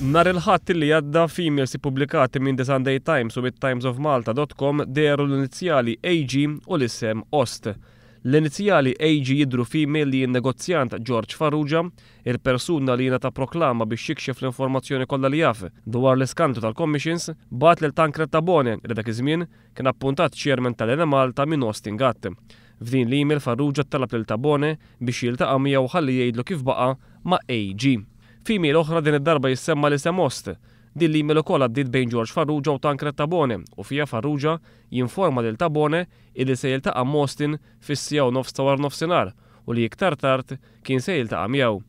Nhar il-Ħadd li għadda, f'emails ippubblikati minn The Sunday Times u mit-Times of Malta dot com dehru l-inizjali AG u l-isem Ost. L-inizjali AG jidhru f'email li n-negozjant George Farrugia, il-persuna li ngħata proklama biex jikxef l-informazzjoni kollha li jaf dwar l-iskandlu tal-commissions, bagħat lil Tancred Tabone li dak iż-żmien kien appuntat chairman tal-Enemalta minn Austin Gatt. F'din l-email Farrugia talab lil Tabone biex jiltaqa' miegħu ħalli jgħidlu kif baqa' ma' AG. F'email oħra din id-darba jissemma l-isem Ost. Din l-email ukoll għaddiet bejn George Farrugia u Tancred Tabone u fiha Farrugia jinforma lil Tabone illi se jiltaqa' m'Austin fis-siegħa u nofs ta' waranofsinhar u li iktar tard kien se jiltaqa' miegħu.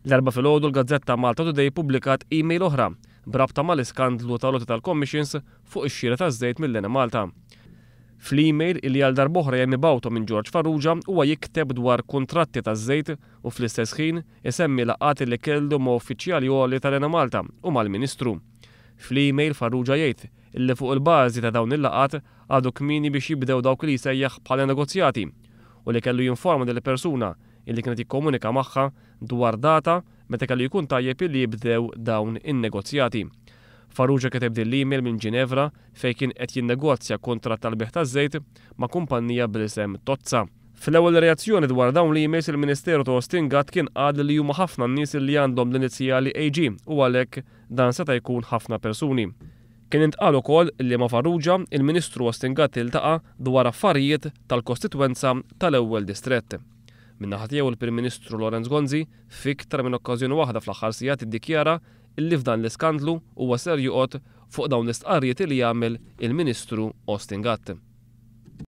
L-Erbgħa filgħodu l-gazzetta Malta Today ppubblikat email oħra b'rabta mal-iskandlu tal-għoti tal-commissions fuq ix-xiri taż-żejt mill-Enemalta. Fl-email, illi għal darb'oħra hija mibgħuta minn George Farrugia, huwa jikteb dwar kuntratti taż-żejt u fl-istess ħin isemmi laqgħat illi kellu ma' uffiċjali għolja tal-Enemalta u mal-Ministru. Fl-email Farrugia jgħid illi fuq il-bażi ta' dawn il-laqgħat għadu kmieni biex jibdew dawk li jsejjaħ bħala negozjati u li kellu jinforma lill-persuna illi kien qed jikkomunika magħha dwar data meta kellu jkun tajjeb illi jibdew dawn in-negozjati. Farrugia kiteb din l-email minn Ġinevra fejn kien qed jinnegozja kuntratt tal-bejgħ taż-żejt ma' kumpannija bl-isem Tozza. Fl-ewwel reazzjoni dwar dawn l-emails il-Ministeru ta' Austin Gatt kien qal li huma ħafna n-nies li għandhom l-inizjali AG u għalhekk dan seta' jkun ħafna persuni. Kien intqal ukoll li ma' Farrugia, il-Ministru Austin Gatt iltaqa' dwar affarijiet tal-kostitwenza tal-ewwel distrett. Min-naħa tiegħu l-Prim Ministru Lawrence Gonzi f'iktar minn okkażjoni waħda fl-aħħar sigħat iddikjara illi f'dan l-iskandlu huwa ser joqgħod fuq dawn l-istqarrijiet li għamel il-Ministru Austin Gatt.